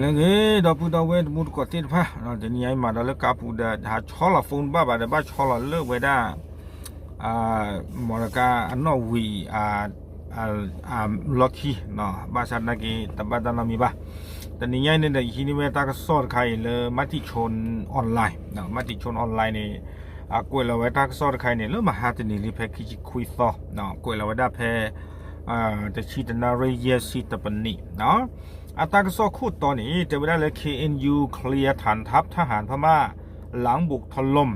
ဂ့ၤ ဒီပုၢ်ဒီဝဲၢ်တံၤသကိးသ့ၣ်တဖၣ်, တနံၤညါအံၤမၤဒီးလၢကါပူၤဒီး ဟးဆီလီၤ phone တဘၣ်ဘၣ်ဒီး ဘၣ်ဆီလီၤလၢဝဲဒၣ် မီတကါအနီၣ်ဝံၤ လီၢ်ခံ, ဘၣ်ဆၣ်သနာ်က့ တဘၣ်တၢ်နီတမံၤဘၣ်. တနံၤညါအံၤန့ၣ်ဒီး ယဟံးန့ၢ်ဝဲတၢ်ကစီၣ်တခါအံၤလၢ မၤတံၣ်ဆိ online, မၤတံၣ်ဆိ online န့ၣ် အကွဲးလီၤဝဲတၢ်ကစီၣ်တခါအံၤန့ၣ် လၢမဟါတနံၤလံ ဖဲခံဆံခွံသီ, ကွဲးလီၤဝဲဒၣ်ဖဲ တဆံတနၣ်ရံၣ် ယဲၢ်ဆံတပနံး အတၢ်ကစီၣ်ခိၣ်တီန့ၣ် တဲဝဲဒၣ်လၢ เคเอ็นยูเคลียร์ฐานทัพทหารพม่า หลังบุกถล่ม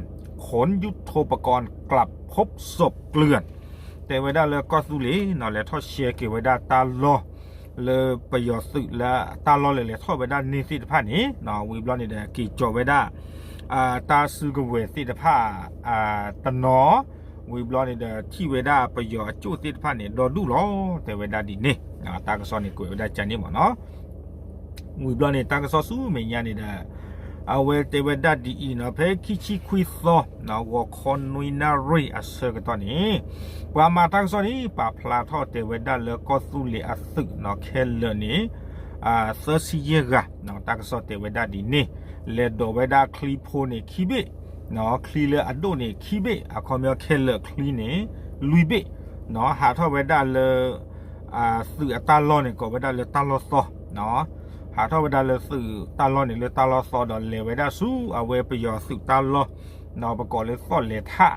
ขนยุทโธปกรณ์กลับพบศพเกลื่อน တဲဝဲဒၣ်လၢကီၢ်သူလ့ၤန့ၣ် လဲၤထီၣ်ရှဲက့ၤဝဲဒၣ်တၢ်လီၢ် လၢပယီၤသုးလၢတၢ်လီၢ်လၢလဲၤထီၣ်ဝဲဒၣ်န့ၣ်သ့ၣ်တဖၣ်န့ၣ် ဝံၤဘျီန့ၣ်ဒီး က့ၤကၠီၤဝဲဒၣ် တၢ်စုကဝဲၤသ့ၣ်တဖၣ် တနီၤ ဝံၤဘျီန့ၣ်ဒီး ထံၣ်ဝဲဒၣ်ပယီၤအကၠိၣ်သ့ၣ်တဖၣ်န့ၣ် ဒီဒူၣ်လီၤ တဲဝဲဒၣ်ဒ်န့ၣ်, တၢ်ကစီၣ်န့ၣ်ကွဲးဝဲဒၣ်ကန့ၣ်မ့ၢ်နီၤ. ဝံၤဘျီန့ၣ် တၢ်ကစီၣ်ဆူမဲာ်ညါန့ၣ်ဒီး အဝဲတဲဝဲဒၣ်ဒ်အံၤနီၤ, ဖဲခံဆံခွံသီ ဂီၤခီနွံနၣ်ရံၣ်အဆၢကတီၢ်န့ၣ် ပှၤမၤတၢ်ကစီၣ်န့ၣ် ပာ်ဖျါထီၣ်တဲဝဲဒၣ်လၢကီၢ်သူလ့ၤအသုးနီၤ ခဲလၢာ်န့ၣ် သၢဆံယဲၢ်ဂၤ, တၢ်ကစီၣ်တဲဝဲဒၣ်ဒ်န့ၣ်, လဲၤဒိးဝဲဒၣ်ချံဖိန့ၣ်ခံဘ့ၣ်, ချံလၢအဒိၣ်န့ၣ်ခံဘ့ၣ်, အခီပညီခဲလၢာ်ချံန့ၣ် လွံၢ်ဘ့ၣ်, ဟးထီၣ်ဝဲဒၣ်လၢ သုးအတၢ်လီၢ်န့ၣ် ကိးဝဲဒၣ်လၢတၢ်လီၢ်သီ, ဟးထီၣ်ဝဲဒၣ်လၢသုးတၢ်လီၢ်န့ၣ် လၢတၢ်လီၢ်သီဒီး လဲၤဝဲဒၣ်ဆူအဝဲပယီၤသုးတၢ်လီၢ် ပကိးလၢသီၣ်လဲၤထၣ်,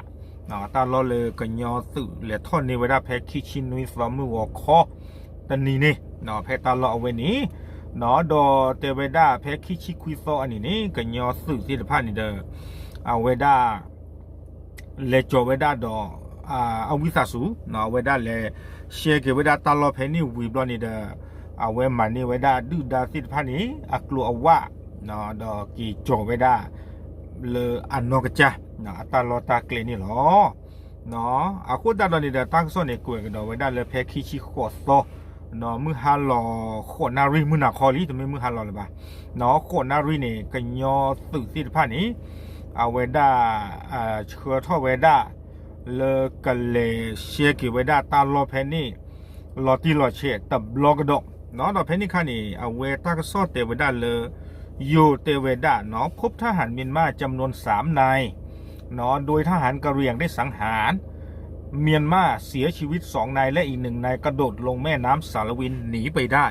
တၢ်လီၢ်လၢကညီသုးလဲၤထီၣ်န့ၢ်ဝဲဒၣ်ဖဲခံဆံနွံသီမုၢ်ဂီၤခီတနံၤန့ၣ် ဖဲတၢ်လီၢ်အဝဲန့ၣ်, ဒီးတဲဝဲဒၣ်ဖဲခံဆံခွံသီအနံၤန့ၣ် ကညီသုးသ့ၣ်တဖၣ်န့ၣ်ဒီး အဝဲဒၣ် လဲၤကၠီၤဝဲဒၣ်ဒီး အဝံသးစူၤ အဝဲဒၣ်လဲၤရှဲက့ၤဝဲဒၣ်တၢ်လီၢ်ဖဲန့ၣ်ဝံၤဘျီန့ၣ်ဒီး အဝဲမၤန့ၢ်ဝဲဒၣ်ဒုၣ်ဒါသ့ၣ်တဖၣ်န့ၣ် အကျိၤအဝၣ် ဒီးက့ၤကၠီၤဝဲဒၣ် လၢအနီၢ်ကစၢ် အတၢ်လီၢ်တၢ်ကျဲန့ၣ်လီၤ. အဃိသတးဒီးန့ၣ်ဒီး တၢ်ကစီၣ်န့ၣ် ကွဲးကဒီးဝဲဒၣ်လၢဖဲခံဆံဃိးသီ မုၢ်ဟါလီၤဃိးနၣ်ရံၣ် မုၢ်နၤခီလံ တမ့ၢ်မုၢ်ဟါလီၤလၢၤဘၣ်, ဃိးနၣ်ရံၣ်န့ၣ် ကညီသုးသ့ၣ်တဖၣ်န့ၣ် အဝဲဒၣ် ဆှၢထီၣ်ဝဲဒၣ် လၢကလဲၤရှဲက့ၤဝဲဒၣ်တၢ်လီၢ်ဖဲန့ၣ် လီၤတံၢ်လီၤဆဲးတဘျီကဒီး, ဒီးဖဲန့ၣ်အခါန့ၣ် အဝဲတၢ်ကစီၣ်တဲဝဲဒၣ်လၢ ယိၤတဲဝဲဒၣ် พบทหารเมียนมาจำนวนสามนาย โดยทหารกะเหรี่ยงได้สังหาร เมียนมาเสียชีวิตสองนาย และอีกหนึ่งนายกระโดดลงแม่น้ำสาละวินหนีไปได้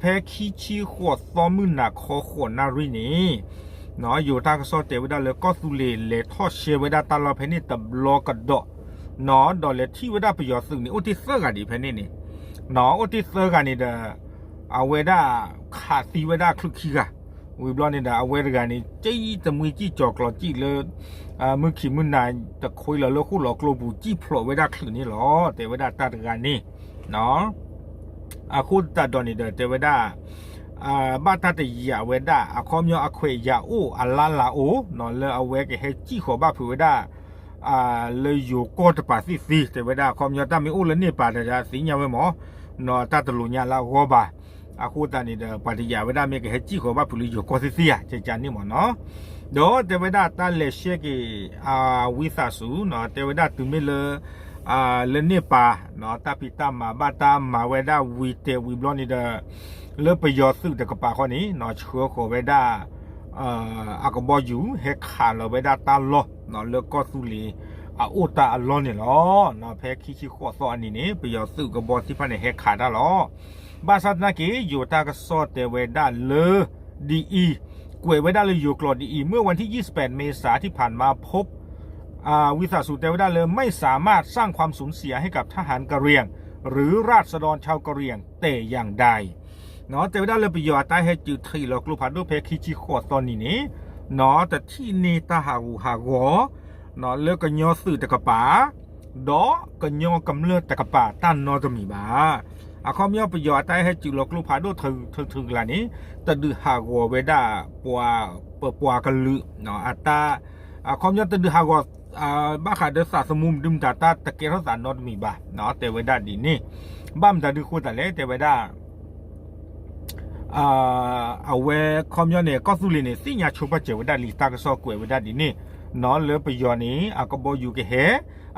ဖဲခံဆံဃိးသီမုၢ်နၤခီဃိးနၣ်ရံၣ်န့ၣ် ယိၤတၢ်ကစီၣ်တဲဝဲဒၣ်လၢ ကီၢ်သူလ့ၤလဲၤထီၣ်ရှဲဝဲဒၣ်တၢ်လီၢ်ဖဲန့ၣ်တဘျီကဒီး, ဒီးလဲၤထံၣ်ဝဲဒၣ်ပယီၤသုးန့ၣ် အိၣ်တ့ၢ်သၢဂၤဒံးဖဲန့ၣ်န့ၣ်, အိၣ်တ့ၢ်သၢဂၤန့ၣ်ဒီး အဝဲဒၣ်ခးသံဝဲဒၣ်ချုးခံဂၤ, ဝံၤဘျီန့ၣ်ဒီး အဝဲတဂၤန့ၣ် ကံၣ်တမှံကံၣ်ကၠီၤကျီၤကံၣ်လၢ မုၢ်ခံမုၢ်နၤတခွ့လီၤလၢဃိၣ်လီၤကျိပူၤ ကံၣ်ဖျိးဝဲဒၣ်ချုးန့ၣ်လီၤ. တဲဝဲဒၣ်တၢ်တဂၤန့ၣ် အဃိသတးဒီးန့ၣ်ဒီး တဲဝဲဒၣ် ဘၣ်တၢ်တယာ်ဝဲဒၣ် အခီပညီအခွဲးယာ်အိၣ်အလါလၤအိၣ် လၢအဝဲကဟဲစံၣ်ဃီၤဘၣ်ဖုးဝဲဒၣ် လၢယိၤကီၢ်တပၤသ့ၣ်သ့, တဲဝဲဒၣ်အခီပညီတၢ်မ့ၢ်အိၣ်လၢန့ၣ်ပၤဒီးသ့ၣ်ညါဝဲမး, တၢ်တလိာ်ညါလၢအဂီၢ်ဘၣ်. အဃိသတးန့ၣ်ဒီး ပှၤတယာ်ဝဲဒၣ်မ့ၢ်ကဟဲစံၣ်ဃီၤဘၣ်ဖုးလၢယိၤကီၢ်သ့ၣ်သ့ဧါ ကကန့ၣ်မးနီၤ. ဒီးတဲဝဲဒၣ်တၢ်လဲၤရှဲက့ၤ အဝံသးစူၤ တဲဝဲဒၣ်တုၤမ့ၢ်လၢ လၢန့ၣ်ပၤ တၢ်ဖံးတၢ်မၤဘၣ်တၢ်မၤဝဲဒၣ်ဝံၤတဲာ်ဝံၤဘျီန့ၣ်ဒီး လၢပယီၤသုးတကပၤဃီန့ၣ် ဆှၢဃီၤဝဲဒၣ် အကဘီယူၤ ဟဲခးလီၤဝဲဒၣ်တၢ်လီၢ် လၢကီၢ်သူလ့ၤအအိၣ်တၢ်အလီၢ်န့ၣ်လီၤ. ဖဲခံဆံဃိးသီအနံၤန့ၣ် ပယီၤသုးကဘီသ့ၣ်တဖၣ်န့ၣ် ဟဲခးတၢ်လီၤ. ဘၣ်ဆၣ်သနာ်က့ ယိၤတၢ်ကစီၣ်တဲဝဲဒၣ်လၢ ဒ်အံၤ, ကွဲးဝဲဒၣ်လၢယိၤကျိာ်ဒ်အံၤ, เมื่อวันที่ยี่สิบแปดเมษาที่ผ่านมาพบ ဝံသးစူၤ တဲဝဲဒၣ်လၢ ไม่สามารถสร้างความสูญเสียให้กับทหารกะเหรี่ยง หรือราษฎรชาวกะเหรี่ยงแต่อย่างใด တဲဝဲဒၣ်လၢပယီၤအတၢ်ဟဲစုးထံးလီၤကျိဖးဒိၣ်ဖဲခံဆံဃိးသီနံၤန့ၣ် တထံၣ်န့ၢ်တၢ်ဟးဂူာ်ဟးဂီၤ လၢကညီသုးတကပၤ ဒီးကညီကမျၢၢ်တကပၤတၢ်နီတမံၤဘၣ်. အခီပညီပယီၤအတၢ်ဟဲစုးလီၤကျိဖးဒိၣ်ထုးထုးထုးကျါန့ၣ် တဒုးဟးဂီၤဝဲဒၣ် ပပှၤကလုာ် အတၢ် အခီပညီတဒုးဟးဂီၤ ဘၣ်ဃးဒီးသးသမူမနုၤမတၤ တၢ်တကဲထီၣ်သးနီတမံၤဘၣ် တဲဝဲဒၣ်ဒ်န့ၣ်. ဘၣ်မတၤဒုးဃိသးလဲၣ် တဲဝဲဒၣ် အဝဲခီပညီန့ၣ် ကီၢ်သူလ့ၤန့ၣ် သ့ၣ်ညါဆိပာ်စၢၤဝဲဒၣ်လံ တၢ်ကစီၣ်ကွဲးဝဲဒၣ်ဒ်န့ၣ် လၢပယီၤန့ၣ် အကဘီယူၤကဟဲ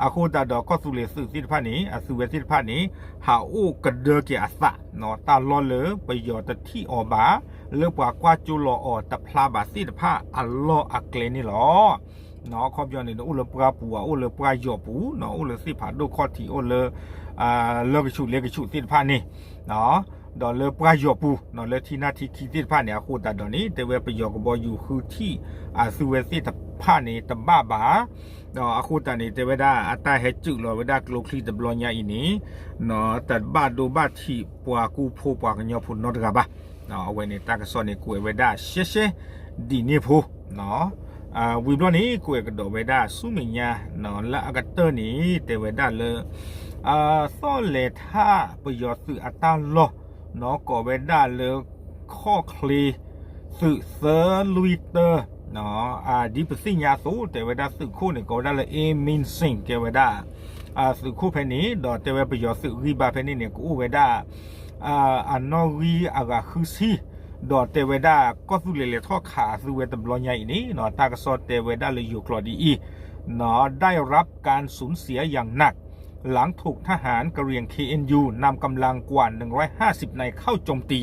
အဃိသတးဒီးကီၢ်သူလ့ၤသုးသ့ၣ်တဖၣ်န့ၣ် အသုးဝဲသ့ၣ်တဖၣ်န့ၣ် ဟးအိၣ်ကဒၢက့ၤအသး တၢ်လီၢ်လၢပယီၤတထံၣ်အီၤဘၣ် လၢပှၤကွၢ်ကၠိလီၤအီၤတဖျါဘၣ်သ့ၣ်တဖၣ်အလီၢ်အကျဲန့ၣ်လီၤ. အခီပညီန့ၣ် အိၣ်လၢပှၢ်ပူၤ အိၣ်လၢပှၢ်ယီၤပူၤ အိၣ်လၢသ့ၣ်ဖးဒိၣ်ခီၣ်ထံး အိၣ်လၢ လၢကဆူးလ့ကဆူးသ့ၣ်တဖၣ်န့ၣ် ဒီးလၢပှၢ်ယီၤပူၤ လၢထံနၢ်ထံခံသ့ၣ်တဖၣ်န့ၣ် အဃိသတးဒီးန့ၣ် တဲဝဲပယီၤကဘီယူၤဃုထံၣ်အသုဝဲသ့ၣ်တဖၣ်န့ၣ်တဘၣ်ဘၣ်. အဃိသတးန့ၣ် တဲဝဲဒၣ်အတၢ်ဟဲစုးလီၤဝဲဒၣ်ကျိချံတဘျီညါအံၤန့ၣ် တဘၣ်ဒိဘၣ်ထံးပှၤကူဖိပှၤကညီဖိနီတဂၤဘၣ်. အဝဲန့ၣ်တၢ်ကစီၣ်န့ၣ် ကွဲးဝဲဒၣ်ရှဲရှဲဒ်န့ၣ်ဖိ ဝံၤဘျီန့ၣ် ကွဲးကဒီးဝဲဒၣ်ဆူမဲာ်ညါ လၢအကတၢၢ်န့ၣ် တဲဝဲဒၣ်လၢ သီၣ်လဲၤထၣ်ပယီၤသုးအတၢ်လီၢ် ကိးဝဲဒၣ်လၢ ခီၣ်ချ့ သုးသၢလွံၢ်တၢ ဒ်ပသ့ၣ်ညါအသိး တဲဝဲဒၣ်သုးခိၣ်န့ၣ် ကိးဝဲဒၣ်လၢ A Mynsing ကဲဝဲဒၣ် သုးခိၣ်ဖဲန့ၣ် ဒီးတဲဝဲပယီၤသုးဂံၢ်ဘါဖဲန့ၣ်န့ၣ် ကအိၣ်ဝဲဒၣ် အနီၣ်ဂံၢ်အဂၤဃုဆံ ဒီးတဲဝဲဒၣ်ကီၢ်သူလ့ၤလဲၤထီၣ်ခးအသုဝဲတဘျီညါအံၤန့ၣ် တၢ်ကစီၣ်တဲဝဲဒၣ်လၢယိၤကျိာ်ဒ်အံၤ ได้รับการสูญเสียอย่างหนัก หลังถูกทหารกะเหรี่ยง เคเอ็นยู นำกำลังกว่าหนึ่งร้อยห้าสิบนายเข้าโจมตี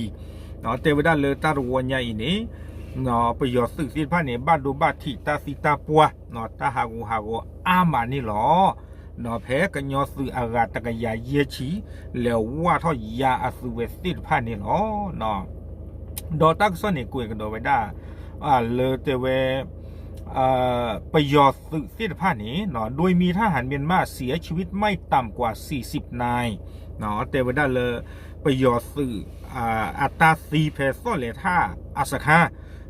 တဲဝဲဒၣ်လၢတၢ်တဝီညါအံၤန့ၣ် ပယီၤသုးသ့ၣ်တဖၣ်န့ၣ် ဘၣ်ဒိဘၣ်ထံးတၢ်သံတၢ်ပှၢ် တၢ်ဟးဂူာ်ဟးဂီၤအါမးန့ၣ်လီၤ. ဖဲကညီသုးအဂၤတကယၤယဲၢ်ဆံ လဲၤဝၢ်ထီၣ်ယါအသုဝဲသ့ၣ်တဖၣ်န့ၣ်လီၤ. ဒီးတၢ်ကစီၣ်န့ၣ် ကွဲးကဒီးဝဲဒၣ် လၢတဲဝဲ ပယီၤသုးသ့ၣ်တဖၣ်န့ၣ် โดยมีทหารเมียนมาเสียชีวิตไม่ต่ำกว่าสี่สิบนาย တဲဝဲဒၣ်လၢ ပယီၤသုး အတၢ်သံဖဲသီၣ်လဲၤထၣ်အစခါ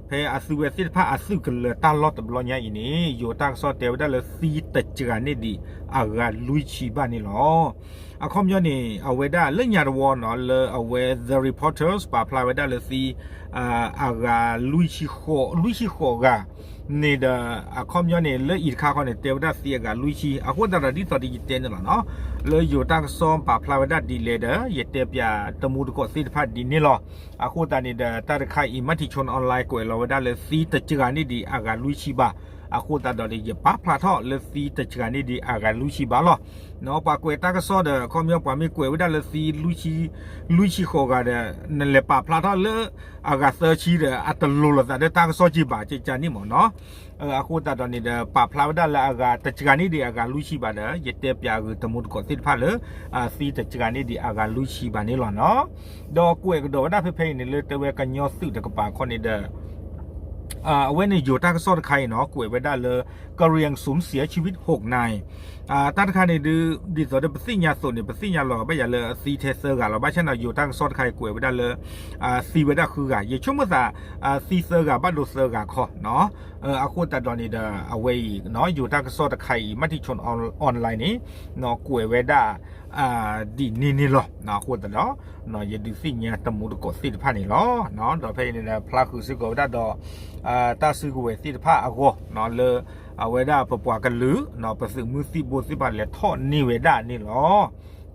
ဖဲအသုဝဲသ့ၣ်တဖၣ်အသုးကလၢၤတၢ်လီၢ်တဘျီညါအံၤန့ၣ် ယိၤတၢ်ကစီၣ်တဲဝဲဒၣ်လၢသံတစှၤန့ၢ်ဒံးအဂၤလွံၢ်ဆံဘၣ်န့ၣ်လီၤ. အခီပညီန့ၣ် အဝဲဒၣ်လၢညါတဝီနီၤ လၢအဝဲ The Reporters ပာ်ဖျါဝဲဒၣ်လၢသံ အဂၤလွံၢ်ဆံဃိး လွံၢ်ဆံဃိးဂၤန့ၣ်ဒီး အခီပညီန့ၣ် လၢအံၤတခါခီန့ၣ် တဲဝဲဒၣ်သံအဂၤလွံၢ်ဆံ အဃိသတးဒီးဒ်သိးဒီးယတဲန့ၣ်လီၤနီၤ လၢယိၤတၢ်ကစီၣ်ပာ်ဖျါဝဲဒၣ်ဒ်လဲၣ်ဒီး ယတဲပၠးတမူတကိးသ့ၣ်တဖၣ်ဒ်န့ၣ်လီၤ. အဃိသတးန့ၣ်ဒီး တၢ်တခါအံၤ Matichon Online ကွဲးလီၤဝဲဒၣ်လၢသံတစှၤန့ၢ်ဒံးအဂၤလွံၢ်ဆံဘၣ်. အဃိသတးဒီးန့ၣ် ယပာ်ဖျါထီၣ်လၢသံတစှၤန့ၢ်ဒံးအဂၤလွံၢ်ဆံဘၣ်လီၤ. ပှၤကွဲးတၢ်ကစီၣ်ဒီး အခီပညီပှၤမ့ၢ်ကွဲးဝဲဒၣ်လၢသံ လွံၢ်ဆံဃိးဂၤဒီး နလဲၤပာ်ဖျါထီၣ်လၢအဂၤသၢဆံဒီး အတလိၤလိာ်သးဒီးတၢ်ကစီၣ်က့ဘၣ် ကကန့ၣ်မ့ၢ်နီၤ. အဃိသတးဒီးန့ၣ်ဒီး ပာ်ဖျါဝဲဒၣ်လၢအဂၤတစှၤန့ၢ်ဒံးအဂၤလွံၢ်ဆံဘၣ်ဒီး ယတဲပၠးဂ့ၤတမူတကိးသ့ၣ်တဖၣ်လၢ သံတစှၤန့ၢ်ဒံးအဂၤလွံၢ်ဆံဘၣ်န့ၣ်လီၤနီၤ. ဒီးကွဲးကဒီးဝဲဒၣ်ဖဲဖဲအံၤန့ၣ် လၢတဲဝဲကညီသုးတကပၤခီန့ၣ်ဒီး အဝဲန့ၣ်ယိၤတၢ်ကစီၣ်တခါအံၤနီၤ ကွဲးဝဲဒၣ်လၢ กะเหรี่ยงสูญเสียชีวิตหกนาย တၢ်တခါန့ၣ်ဒုး ဒ်သိးဒီးပသ့ၣ်ညါအသိးန့ၣ် ပသ့ၣ်ညါလီၤကဘၣ်ယၤလၢသံထဲသၢဂၤလီၤ. ဘၣ်ဆၣ်န့ၣ် ယိၤတၢ်ကစီၣ်တခါအံၤကွဲးဝဲဒၣ်လၢ သံဝဲဒၣ်ဃုဂၤ ယဆိကမိၣ်သး သံသၢဂၤဘၣ်ဒိသၢဂၤခီနီၤ. အဃိသတးဒီးန့ၣ်ဒီး အဝဲအံၤ ယိၤတၢ်ကစီၣ်တခါအံၤ Matichon Online န့ၣ် ကွဲးဝဲဒၣ် ဒ်န့ၣ်န့ၣ်လီၤ. အဃိသတးဒီး ယဒုးသ့ၣ်ညါတမူတကိးသ့ၣ်တဖၣ်န့ၣ်လီၤ. ဒီးဖဲအံၤန့ၣ်ဒီး ဖျါဃုာ်စ့ၢ်ကီးဝဲဒၣ်ဒီး တၢ်စုကဝဲၤသ့ၣ်တဖၣ်အဂီၢ် လၢ အဝဲဒၣ်ပပှၤကလုာ် ပသုးမုၢ်သံၣ်ဘိသ့ၣ်တဖၣ်လဲၤထီၣ်န့ၢ်ဝဲဒၣ်န့ၣ်လီၤ.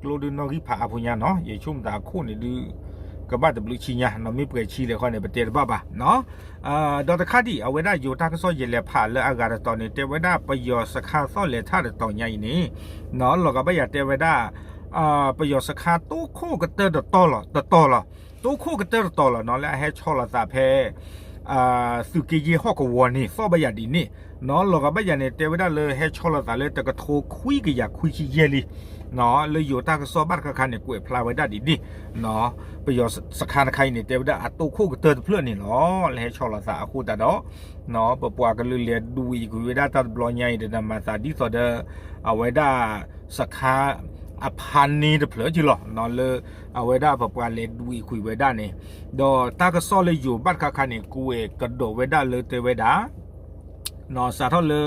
ကျိဒုးနီၣ်ဂံၢ်ဖးအါဖိညါနီၤ ယဆိကမိၣ်သးအခိၣ်န့ၣ်ဒုး ကဘၣ်တဘျုးဆံညါနီၤ မ့ၢ်ပှဲၤဆံလဲၣ်ခီန့ၣ် ပတဲတဘၣ်ဘၣ်နီၤ. ဒီးတခါဒံး အဝဲဒၣ်ယိၤတၢ်ကစီၣ်ယလဲၤဖးလၢအဂၤတတီၤန့ၣ် တဲဝဲဒၣ်ပယီၤစခါသီၣ်လဲၤထၣ်တတီၤညါအံၤန့ၣ် လီၤဂာ်ဘၣ်ယၤတဲဝဲဒၣ် ပယီၤစခါတိခိၣ်ကတၢၢ်တတီၤလီၤ တတီၤလီၤ တိခိၣ်ကတၢၢ်တတီၤလီၤနီၤ လၢအဟဲဆီလီၤသးဖဲ သုးက့ယဲၢ်ဟီၣ်ကဝီၤန့ၣ် သီၣ်ဘၣ်ယၤဒ်န့ၣ်နီၤ လီၤဂာ်ဘၣ်ယၤန့ၣ် တဲဝဲဒၣ်လၢဟဲဆီလီၤသးလၢတကထိခွံကယၤခွံဆံယဲၢ်လံ လၢယိၤတၢ်ကစီၣ်ဘၣ်တခါခါန့ၣ် ကွဲးဖျါဝဲဒၣ်ဒ်န့ၣ် ပယီၤစခါတခါအံၤန့ၣ် တဲဝဲဒၣ်အတိခိၣ်ကတၢၢ်တဖျၢၣ်န့ၣ်လီၤ လၢဟဲဆီလီၤသးအဃိသတးဒီး ပပှၤကလုာ်လဲၤဒွံးကွံာ်ဝဲဒၣ်တၢ်တဘျီညါအံၤဒီး မၤသးဒ်သိးဒီး အဝဲဒၣ် စခါ အဖါန့ၣ်တဖျၢၣ်က့လီၤ လၢ အဝဲဒၣ်ပပှၤလဲၤဒွံးကွံာ်ဝဲဒၣ်န့ၣ် ဒီးတၢ်ကစီၣ်လၢယိၤဘၣ်တခါခါန့ၣ် ကွဲးကဒီးဝဲဒၣ်လၢတဲဝဲဒၣ် စးထီၣ်လၢ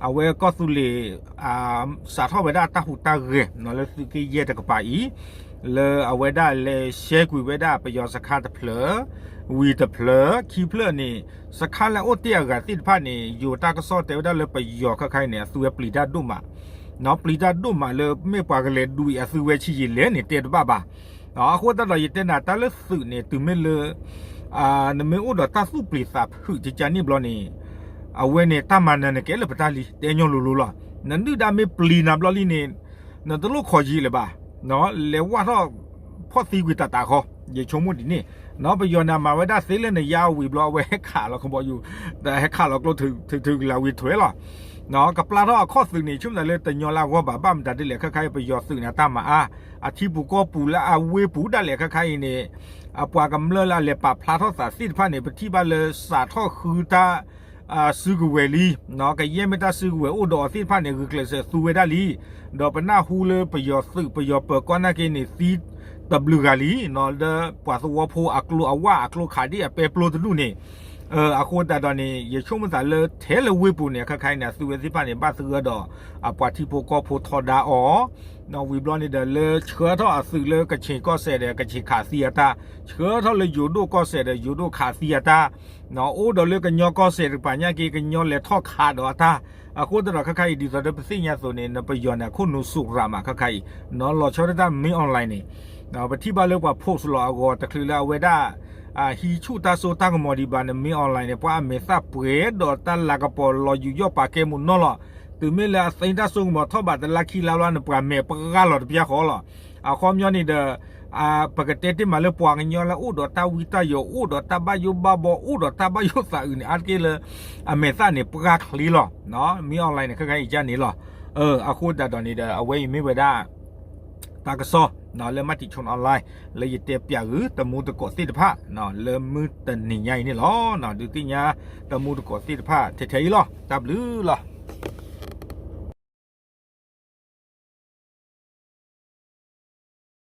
အဝဲကီၢ်သူလ့ၤ စးထီၣ်ဝဲဒၣ်တၢ်ဟူးတၢ်ဂဲၤ လၢသုးက့ယဲၢ်တကပၤအံၤ လၢအဝဲဒၣ်လဲၤရှဲကွံာ်ဝဲဒၣ်ပယီၤစခါတဖျၢၣ် ဝံၤတဖျၢၣ် ခံဖျၢၣ်န့ၣ် စခါလၢအအိၣ်တ့ၢ်အဂၤသ့ၣ်တဖၣ်န့ၣ် ယိၤတၢ်ကစီၣ်တဲဝဲဒၣ်လၢပယီၤခါခါအံၤန့ၣ် အသုဝဲပျံၤတၢ်ဒိၣ်မး ပျံၤတၢ်ဒိၣ်မးလၢမ့ၢ်ပှၤကလဲၤဒွံးအသုဝဲဆံးယံာ်လဲၣ်န့ၣ် တဲတဘၣ်ဘၣ်. အဃိသတးဒီးယတဲနၤတၢ်လၢသုးန့ၣ် တုၤမ့ၢ်လၢ နမ့ၢ်အိၣ်ဒီးတၢ်သူၣ်ပျံၤသးဖုးကကန့ၣ်ဘျီန့ၣ် အဝဲန့ၣ် တၢ်မၤနၤနကဲလၢပတၢ်လံ တဲညီလိၤလိၤလီၤ. နဒုၣ်ဒါမ့ၢ်ပျံၤနၤဘျီလံန့ၣ် နတလိၣ်ခိးယံာ်လၢၤဘၣ် လဲၤဝၢ်ထီၣ်ဖီၣ်သံကွံာ်တၢ်တၢ်ဃီ ယဆိကမိၣ်ဒ်န့ၣ် ပယီၤန့ၣ်မၤဝဲဒၣ်သ့လၢနယါဝံၤဘျီ အဝဲဟဲခးလီၤကဘီယူၤ, ဒီးဟဲခးလီၤကျိထုးထုးကလၢဝံၤထွဲလီၤ. ကပျၢ်ထီၣ်အခီၣ်သုးန့ၣ် ဆၢမုၢ်သးလၢတညီလၢအဂီၢ်ဘၣ်, ဘၣ်မတၤဒ်လဲၣ်ခါခါအံၤ ပယီၤသုးန့ၣ်အတၢ်မၤအါ, အထံပူၤကီၢ်ပူၤလၢအဝ့ၢ်ပူၤဒၣ်လဲာ်ခါခါအံၤန့ၣ် အပှၤကမျၢၢ်လၢအလဲၤပာ်ဖျါထီၣ်သးသ့ၣ်တဖၣ်န့ၣ် ပထံၣ်ဘၣ်လၢစးထီၣ်ဃုတၢ် စုကဝဲၤလံ, ကယဲၢ်မ့ၢ်တၢ်စုကဝဲၤအိၣ်ဒီးအီၤသ့ၣ်တဖၣ်န့ၣ် ဂုာ်ကျဲးစၢးသူဝဲဒၣ်လံ, ဒီးပနၢ်ဟူလၢပယီၤသုးပယီၤပၢၤကီၢ်နာ်က့န့ၣ် သံတဘျုးဂၤလံ, လၢပှၤသဝီဖိအကျိအဝၢ်အကျိခးဒ်အပဲပျိတဒူၣ်န့ၣ်, အဃိသတးဒီးန့ၣ် ယဆိကမိၣ်သးလၢထဲလၢဝ့ၢ်ပူၤန့ၣ် ခါခါအံၤန့ၣ် အသုးဝဲသ့ၣ်တဖၣ်န့ၣ် ဘၣ်သဂၢၢ်ဒီး အပှၤထံဖိကီၢ်ဖိထီဒါအီၤ, ဝံၤဘျီန့ၣ်ဒီးလၢဆှၢထီၣ်အသုးလၢကခ့ၣ်ကီၢ်စဲၣ်ဒီး ကခ့ၣ်ခးသံအတၢ်, ဆှၢထီၣ်လၢယိၤဒိၣ်ကီၢ်စဲၣ်ဒီး ယိၤဒိၣ်ခးသံအတၢ်, အိၣ်ဒီးလၢကညီကီၢ်စဲၣ်တကပၤညါက့ ကညီလဲၤထီၣ်ခးဒီးအတၢ်, အဃိသတးဒီးခါခါအံၤ ဒ်သိးဒီးပသ့ၣ်ညါအသိးန့ၣ် နပယီၤန့ၣ် အခိၣ်နူာ်စူးရၣ်မးခါခါအံၤ, နီၢ်လီၤဆီဒၣ်တၢ် Min Aung Hlaing န့ၣ်, ပထံၣ်ဘၣ်လၢပှၤ post လီၤအဂီၤ တချုးလၢအဝဲဒၣ် ဟံးဆူၣ်တၢ်စိတၢ်ကမီၤဒံးဘၣ်န့ၣ် Min Aung Hlaing န့ၣ် ပှၤအမဲာ်သၣ်ပှဲၤဒီးတၢ်လၤကပီၤလီၤယူးယီၣ်ပာ်ကဲမူးနီၢ်လီၤ. တုၤမ့ၢ်လၢအသ့တၢ်စိကမီၤထီၣ်ဘးတလါခံလါဘျီ နပှၤမဲာ်ပှၢ်လီၤတပျၢ်ဃီလီၤ. အခီပညီန့ၣ်ဒီး ပကတဲတ့ၢ်မးလၢပှၤကညီလၢအိၣ်ဒီးတၢ်ဝံတၢ်ယိး အိၣ်ဒီးတၢ်ဘၣ်ယိၣ်ဘၣ်ဘီ အိၣ်ဒီးတၢ်ဘၣ်ယိၣ်သးအုးန့ၣ် အါတက့ၢ်လၢ အမဲာ်သၣ်န့ၣ်ပှၢ်ချ့လီၤ. Min Aung Hlaing န့ၣ် ခဲခါအံၤကန့ၣ်လီၤ. အဃိသတးဒီးန့ၣ်ဒီး အဝဲအံၤမ့ၢ်ဝဲဒၣ် တၢ်ကစီၣ် လၢ Matichon Online လၢယတဲပၠးဂုာ်တမူတကိးသ့ၣ်တဖၣ် လၢမုၢ်တနံၤညါအံၤန့ၣ်လီၤ. ဒုးသ့ၣ်ညါတမူတကိးသ့ၣ်တဖၣ်ထဲထဲအံၤလီၤ. တၢ်ဘျုးလီၤ.